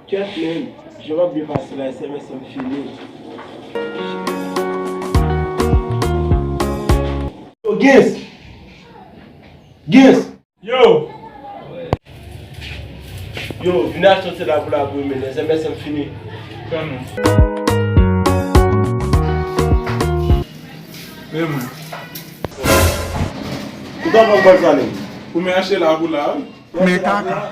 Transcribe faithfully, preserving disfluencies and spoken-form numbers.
Kèt, men, jan m ap byen pase la, S M S lan fini. Yo, Gens! Gens! Yo! Yo, vin achte yon ti labou la pou mwen, men, S M S lan fini. Tann ou. Men mwen. Ou ta pran bòl sa, nèg? Ou men achte labou la, wi. Men kaka.